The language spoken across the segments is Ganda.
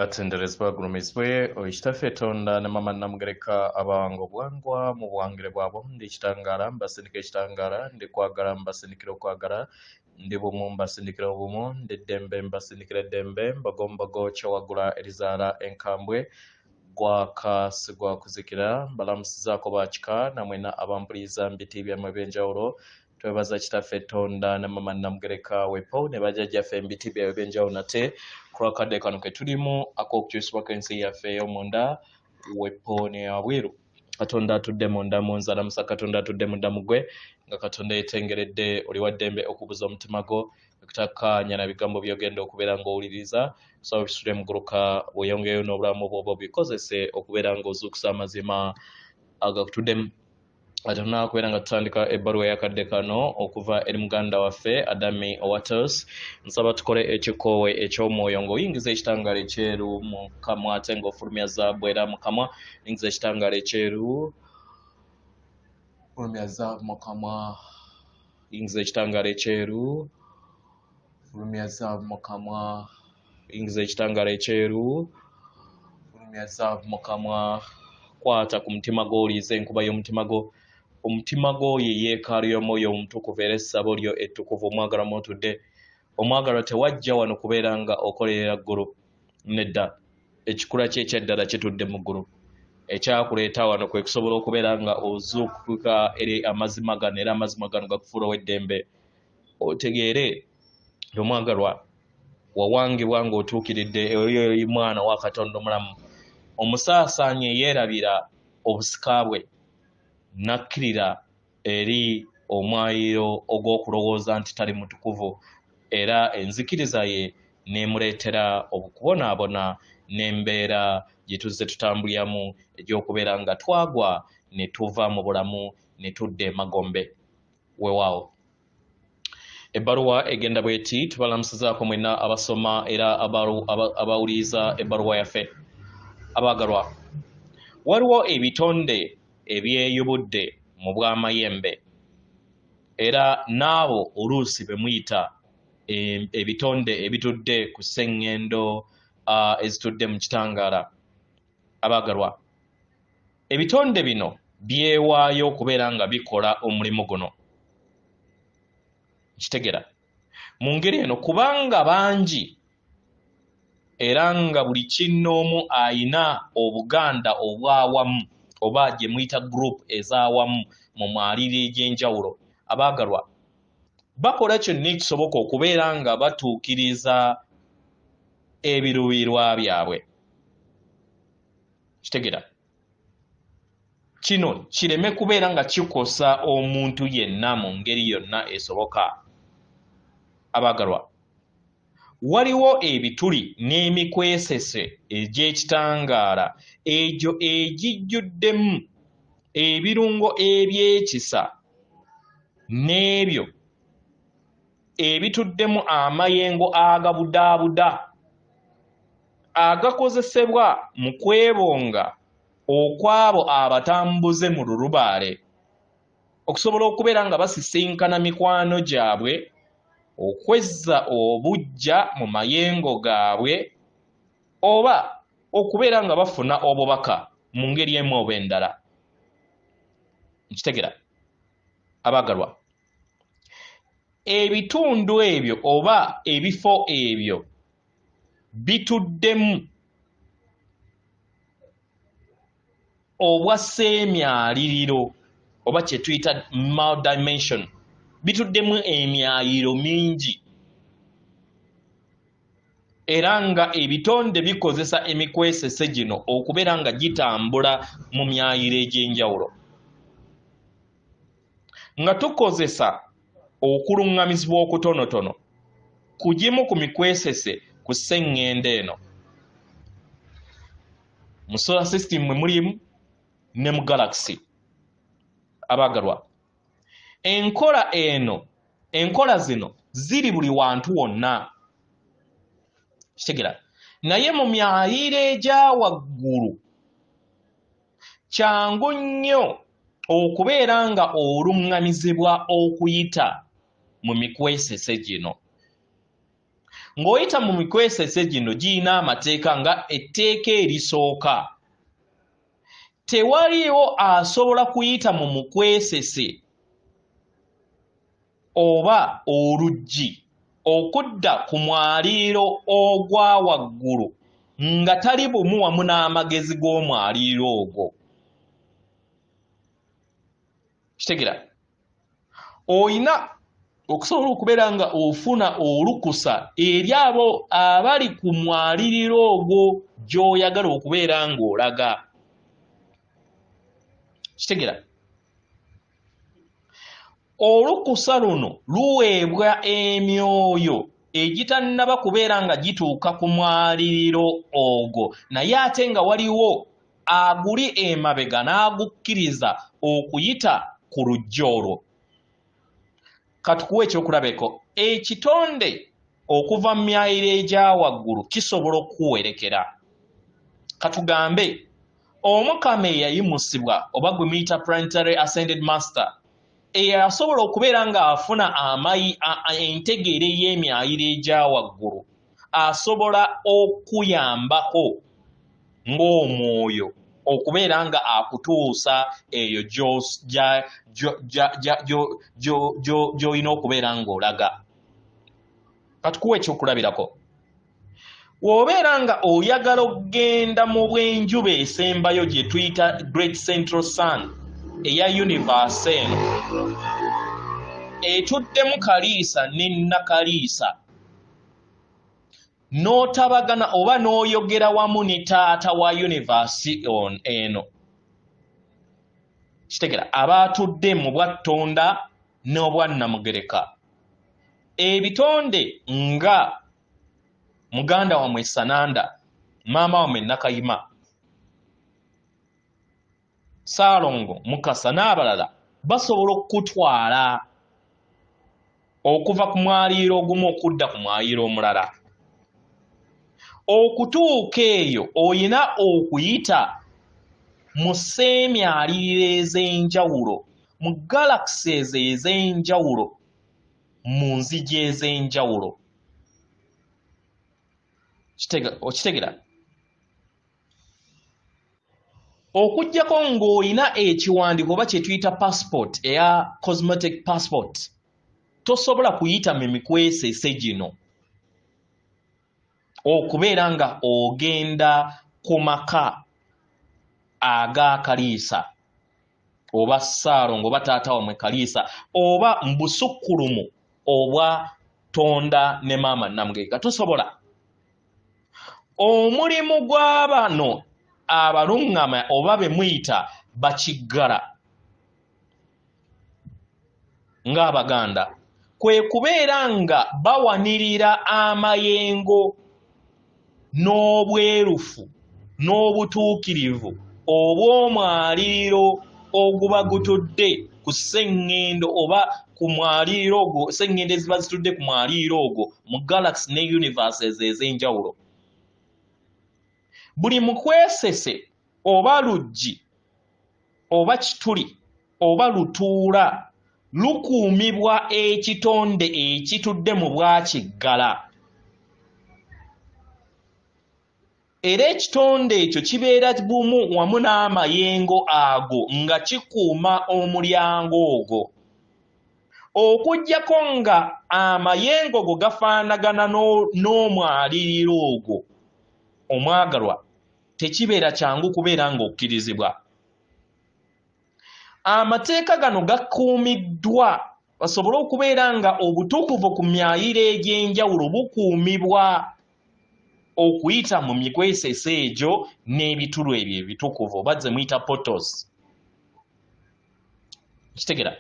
Atenderezebwe agulumizibwe oyo Kitaffe Tonda ne Maama Namugereka abawanga obuwangwa mu buwangire bwabwo. Ndi kitangaala mbasindika ekitangaala, ndi kwagala mbasindikira okwagala, ndi bumu mbasindikira obumu, ndi ddembe mbasindikira eddembe, mbogombogo kyewaggula erizaala enkambwe, gwaka sigwa kuzikira. Mbalamusizaako ba kika namwena abampuliriza mu biti byammwe eby'enjawulo. Twebaza Kitaffe Tonda ne Mama Namugereka wepo ne bajjajjaffe mu biti byabwe eby'enjawulo nate ku lw'akadde kano ke tulimu ak'okukyusibwako ensi yaffe ey'omunda wepo n'eyabweru. Katonda atudde munda mu nze alamusa Katonda atudde munda mu ggwe nga Katonda yeetengeredde oli wa ddembe okubuza omutima gwo okutakkaanya na bigambo by'ogenda okubeera ng'owuliriza kusaba bisule muguluka weeyongereyo n'obulamu bwo oba obikozese okubeera ng'ozuukusa amazima agakutuddemu. Ate tunakubeera nga tutandika ebbaluwa eyakadde kano okuva eri muganda waffe Adami Owatos. Nsaba tukole ekikoowe eky'omwoyo ng'oyingiza ekitangaala ekyeru mu kamwa ate ng'ofulumya zaabu era mu kamwa. Yingiza ekitangaala ekyeru, fulumya zaabu mu kamwa. Yingiza ekitangaala ekyeru, fulumya zaabu mu kamwa. Yingiza ekitangaala ekyeru, fulumya zaabu mu kamwa. Kwata ku mutima gwo owulirize enkuba y'omutima gwo. Omutima gwo ye yeekaalu y'Omwoyo Omutukuvu era essabo lyo ettukuvu omwagalwa mw'otudde. Omwagalwa tewajja wano kubeera nga okolerera ggulu. Nedda. Ekikula kye ekyaddala kitudde mu ggulu. Ekyakuleeta wano kwe kusobola okubeera nga ozuukuka eri amazima gano era amazima gano gakufuula ow'eddembe. Otegeere nti omwagalwa wawangibwa ng'otuukiridde eri mwana wa Katonda omulamu. Omusaasaanyi eyeerabira obusika bwe n'akkirira eri omwaliiro ogw'okulowooza nti tali mutukuvu era enzikiriza ye n'emuleetera okubonaabona n'embeera gye tuzze tutambuliramu egy'okubeera nga twagwa ne tuva mu bulamu ne tudda emagombe. Weewaawo. Ebbaluwa egenda bw'eti, tubalamusizaako mwenna abasoma era abawuliriza ebbaluwa yaffe. Abaagalwa, waliwo ebitonde ebyeyubudde mu bw'amayembe era n'abo oluusi be muyita ebitonde ebitudde ku sseŋŋendo ezitudde mu kitangaala. Abaagalwa, ebitonde bino byewaayo okubeera nga bikola omulimu guno. Nkitegera mu ngeri eno kubanga bangi era nga buli kinnoomu ayina obuganda obwawamu oba gye muyita group ez'awamu mu mwaliro egy'enjawulo. Abaagalwa, bakola kyonna ekisoboka okubeera nga batuukiriza ebiruubirirwa byabwe. Kitegera kino kireme kubeera nga kikosa omuntu yenna mu ngeri yonna esoboka. Abaagalwa, waliwo ebituli n'emikwesese egy'ekitangaala egyo egijjuddemu ebirungo eby'ekisa n'ebyo ebituddemu amayengo agabudaabuda agakozesebwa mu kwebonga okw'abo abatambuze mu lulubaale okusobola okubeera nga basisinkana mikwano gyabwe okwezza obuggya mu mayengo gaabwe oba okubeera nga bafuna obubaka mu ngeri emu oba endala. Nkitegera abaagalwa, ebitundu ebyo oba ebifo ebyo bituddemu obwa seemyaliriro oba kye tuyita maldimension, bituddemu emyaliriro mingi era nga ebitonde bikozesa emikwesese gino okubeera nga gitambula mu myaliro egy'enjawulo. Nga tukozesa okuluŋŋamizibwa okutonotono ku gimu ku mikwesese ku sseŋŋendo eno mu solar system mwe mulimu ne mu galaxy. Abaagalwa, enkola eno, enkola zino ziri buli wantu wonna, kitegera, naye mu myaliiro egya waggulu Kyangu nnyo okubeera nga oluŋŋamizibwa okuyita mu mikwesese gino. Ng'oyita mu mikwesese gino giyina amateeka nga etteeka erisooka. Tewaliiwo asobola kuyita mu mukwesese oba oluggi okudda ku mwaliiro ogwa waggulu nga tali bumu wamu n'amagezi g'omwaliiro ogwo. Kitegera? Oyina okusobola okubeera nga ofuna olukusa eri abo abali ku mwaliriro ogwo gy'oyagala okubeera ng'olaga. Kitegera? Olukusa luno luweebwa emyoyo egitannaba kubeera nga gituuka ku mwaliriro ogwo, naye ate nga waliwo aguli emabega n'agukkiriza okuyita ku luggi olwo. Katukuwe ekyokulabeko. Ekitonde okuva mu myayiro egya waggulu kisobola okukuwerekera. Katugambe Omukama eyayimusibwa oba gwe muyita Planetary Ascended Master eyasobola okubeera ng'afuna entegeera ey'emyayiro egya waggulu asobola okuyambako ng'omwoyo okubeera nga akutuusa eyo gy'olina okubeera ng'olaga. Katukuwa ekyokulabirako. W'obeera nga oyagala okugenda mu bw'enjuba esembayo gye tuyita Great Central Sun eya universe eno etuddemu Kaliisa ne Nakaliisa, n'otabagana oba n'oyogera wamu ne taata wa universe eno, kitegera, abaatudde mu bwattonda n'obwannamugereka, ebitonde nga muganda wamwe Sananda, maama wamwe Nakayima, Saalongo, Mukasa n'abalala basobola okukutwala okuva ku mwaliiro ogumu okudda ku mwaliiro omulala. Okutuuka eyo olina okuyita mu seemyaliriro ez'enjawulo, mu galaxies ez'enjawulo, mu nzigi ez'enjawulo. Okitegera? Okuggyako ng'olina ekiwandiiko oba kye tuyita passport eya cosmetic passport, tosobola kuyita mu mikwesese gino okubeera nga ogenda ku maka aga Kaliisa oba Ssaalongo oba taata wammwe Kaliisa oba mu busukkulumu obwa Tonda ne maama Namugereka. Tosobola. Omulimu gwa bano abaluŋŋama oba be muyita bakiggala ng'Abaganda kwe kubeera nga bawanirira amayengo n'obwerufu n'obutuukirivu obw'omwaliiro oguba gutudde ku sseŋŋendo oba ku mwaliiro ogwo, sseŋŋendo eziba zitudde ku mwaliiro ogwo mu galaxy ne universes ez'enjawulo. Buli mukwesese oba luggi oba kituli oba lutuula lukuumibwa ekitonde ekitudde mu bwakiggala. Era ekitonde ekyo kibeera bumu wamu n'amayengo ago nga kikuuma omulyango ogwo. Okuggyako nga amayengo go gafaanagana n'omwaliiro ogwo, omwagalwa, tekibeera kyangu kubeera ng'okkirizibwa. Amateeka gano gakuumiddwa basobole okubeera nga obutukuvu ku myayiro egy'enjawulo bukuumibwa okuyita mu mikwesese egyo n'ebitulu ebyo ebitukuvu oba ze muyita portals. Kitegera?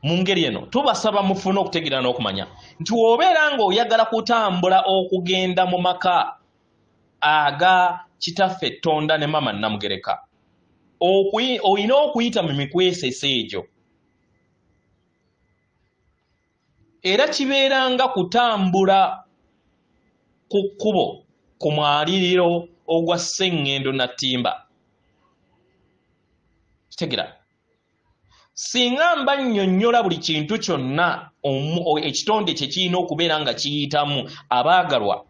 Mu ngeri eno tubasaba mufune okutegeera n'okumanya nti w'obeera ng'oyagala kutambula okugenda mu maka aga kitaffe Ttonda ne maama Namugereka, olina okuyita mu mikwesese egyo. Era kibeera nga kutambula ku kkubo ku mwaliiro ogwa Sseŋŋendo Nattimba. Kitegera? Singa mba nnyonnyola buli kintu kyonna ekitonde kye kirina okubeera nga kiyitamu, abaagalwa,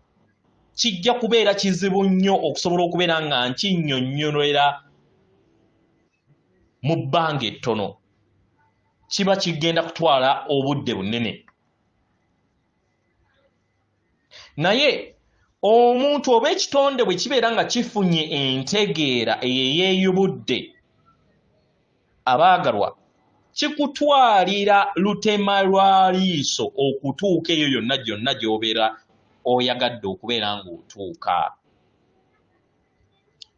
kijja kubeera kizibu nnyo okusobola okubeera nga nkinnyonnyolera mu bbanga ettono. Kiba kigenda kutwala obudde bunene. Naye omuntu oba ekitonde bwe kibeera nga kifunye entegeera eyo eyeeyubudde, abaagalwa, kikutwalira lutema lwa liiso okutuuka eyo yonna gyonna gy'obeera oyagadde okubeera ng'otuuka.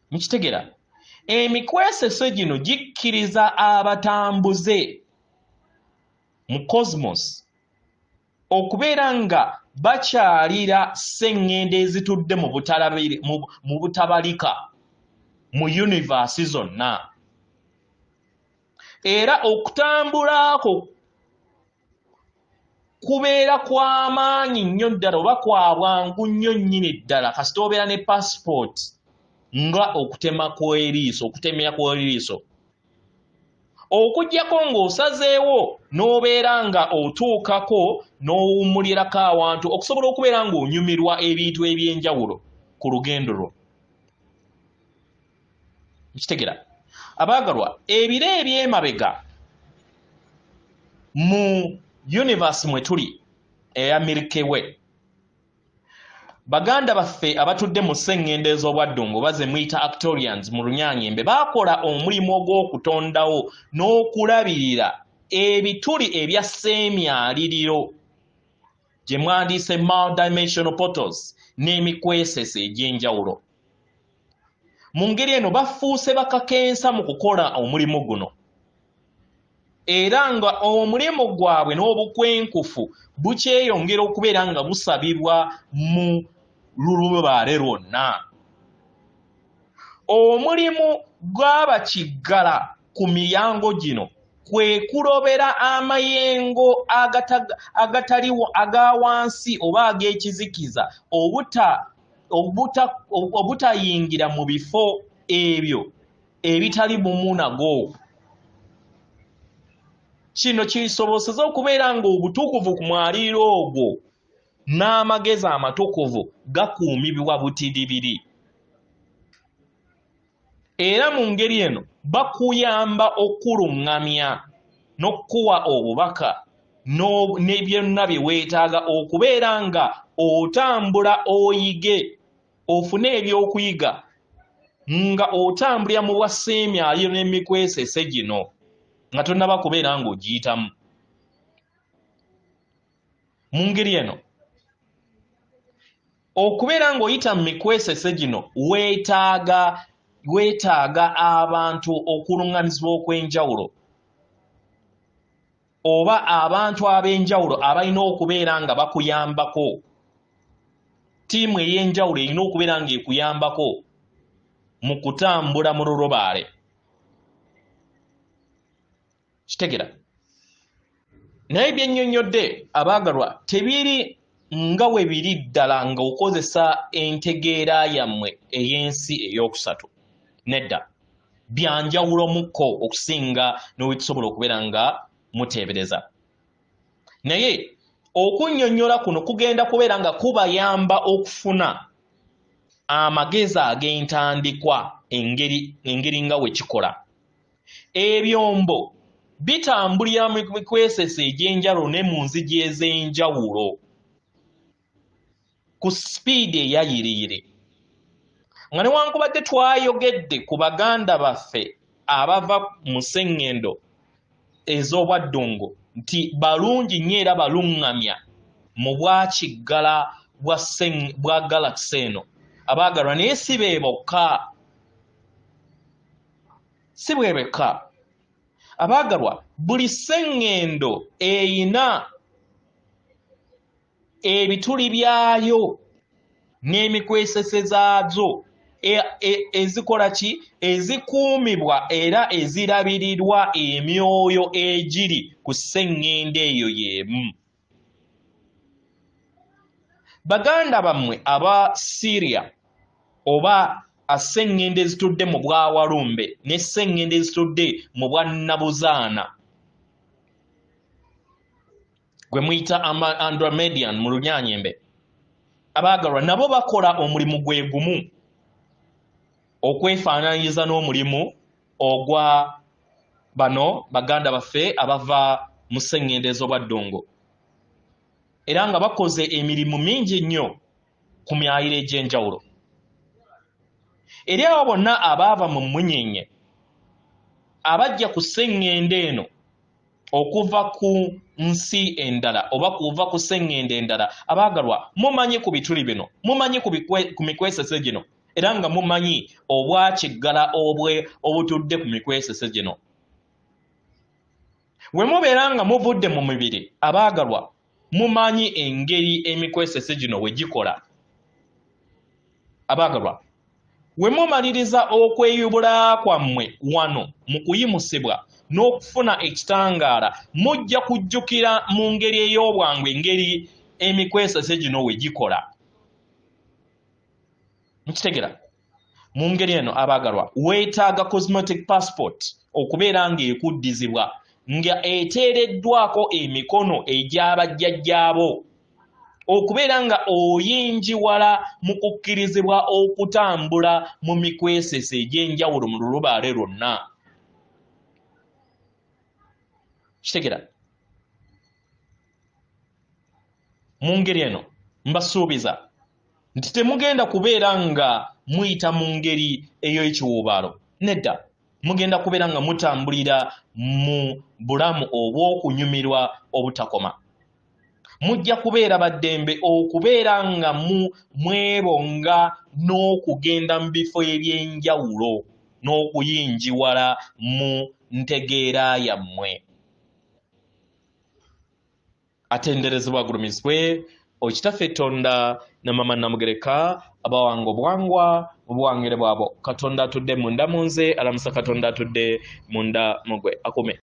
Mukitegera? Emikweseso gino gikkiriza abatambuze mu cosmos okubeera nga bakyalira sseŋŋendo ezitudde mu butabalika mu yunivaasi zonna. Era okutambula kwo kubeera kwa maanyi nnyo ddala oba kwa bwangu nnyo nnyini ddala kasita obeera ne pasipooti nga okutema kw'eriiso, okutemya kw'eriiso. Okuggyako ng'osazeewo n'obeera nga otuukako n'owummulirako awantu okusobola okubeera ng'onyumirwa ebintu eby'enjawulo ku lugendo lwo. Nkitegera abaagalwa, ebiro eby'emabega mu universe mwe tuli eya Milky Way, baganda baffe abatudde mu sseŋŋendo ez'obwaddungu oba ze muyita Arcturians mu Lunyaanyembe baakola omulimu ogw'okutondawo n'okulabirira ebituli ebya sseemyaliriro gye mwandiise multidimensional portals n'emikwesese egy'enjawulo. Mu ngeri eno bafuuse bakakensa mu kukola omulimu guno, era nga omulimu gwabwe n'obukwenkufu bukyeyongera okubeera nga busabibwa mu lulubaale lwonna. Omulimu gw'abakiggala ku miryango gino kwe kulobera amayengo agatali aga wansi oba ag'ekizikiza obutayingira mu bifo ebyo ebitali bumu nago. Kino kisoboseza okubeera ng'obutukuvu ku mwaliiro ogwo n'amagezi amatukuvu gakuumibwa butiribiri. Era mu ngeri eno bakuyamba okukuluŋŋamya n'okukuwa obubaka ne byonna bye weetaaga okubeera nga otambula oyige, ofune ebyokuyiga nga otambulira mu bwasseemyaliro n'emikwesese gino nga tonnaba kubeera ng'ogiyitamu. Mu ngeri eno okubeera ng'oyita mu mikwesese gino weetaaga abantu okuluŋŋamizibwa okw'enjawulo oba abantu ab'enjawulo abalina okubeera nga bakuyambako. Ttiimu ey'enjawulo erina okubeera ng'ekuyambako mu kutambula mu lulubaale. Kitegera? Naye bye nnyonnyodde abaagalwa tebiri nga we biri ddala ng'okozesa entegeera yammwe ey'ensi ey'okusatu. Nedda, bya njawulo mukko okusinga ne we tusobola okubeera nga muteebereza. Naye okunnyonnyola kuno kugenda kubeera nga kubayamba okufuna amagezi ag'entandikwa engeri nga we kikola. Ebyombo bitambulira mu mikwesese egy'enjawulo ne mu nzigi ez'enjawulo ku sipiidi eyayiriyiri. Nga newankubadde twayogedde ku baganda baffe abava mu sseŋŋendo ez'obwaddungu nti balungi nnyo era baluŋŋamya mu bwakiggala bwa galaxy eno, abaagalwa, naye si be bokka, si bwe bekka. Abaagalwa, buli sseŋŋendo eyina ebituli byayo n'emikwesese zaazo ezikola ki, ezikuumibwa era ezirabirirwa emyoyo egiri ku sseŋŋendo eyo y'emu. Baganda bammwe aba Syria oba asseŋŋendo ezitudde mu bwawalumbe ne sseŋŋendo ezitudde mu bwannabuzaana Gwe muyita Andromedian mu Lunyanyembe. Abaagalwa, nabo bakola omulimu gwe gumu okwefaananyiriza n'omulimu ogwa bano baganda baffe abava mu sseŋŋendo ez'obwaddongo, era nga bakoze emirimu mingi nnyo ku myayiro egy'enjawulo. Eri abo bonna abaava mu mmunyenye abajja ku sseŋŋendo eno okuva ku nsi endala oba kuva ku sseŋŋendo endala, abaagalwa, mumanyi ku bituli bino, mumanyi ku mikwesese gino, era nga mumanyi obwakiggala obutudde ku mikwesese gino. We mubeera nga muvudde mu mibiri, abaagalwa, mumanyi engeri emikwesese gino we gikola. Abaagalwa, we mumaliriza okweyubula kwammwe wano mu kuyimusibwa n'okufuna ekitangaala, mujja kujjukira mu ngeri ey'obwangu engeri emikwesese gino we gikola. Nkitegera? Mu ngeri eno, abaagalwa, weetaaga cosmetic passport okubeera ng'ekuddizibwa nga eteereddwako emikono egy'abajjajjaabo, okubeera nga oyingiwala mu kukkirizibwa okutambula mu mikwesese egy'enjawulo mu lulubaale lwonna. Kitegera? Mu ngeri eno mbasuubiza nti temugenda kubeera nga muyita mu ngeri ey'ekiwuubaalo. Nedda, mugenda kubeera nga mutambulira mu bulamu obw'okunyumirwa obutakoma. Mujja kubeera baddembe okubeera nga mwebonga n'okugenda mu bifo eby'enjawulo n'okuyingiwala mu ntegeera yammwe. Atenderezebwa agulumizibwe Okitaffe Tonda ne Mama Namugereka, abawanga obuwangwa mu buwangire bwabo. Katonda atudde munda mu nze alamusa Katonda atudde munda mu gwe akume.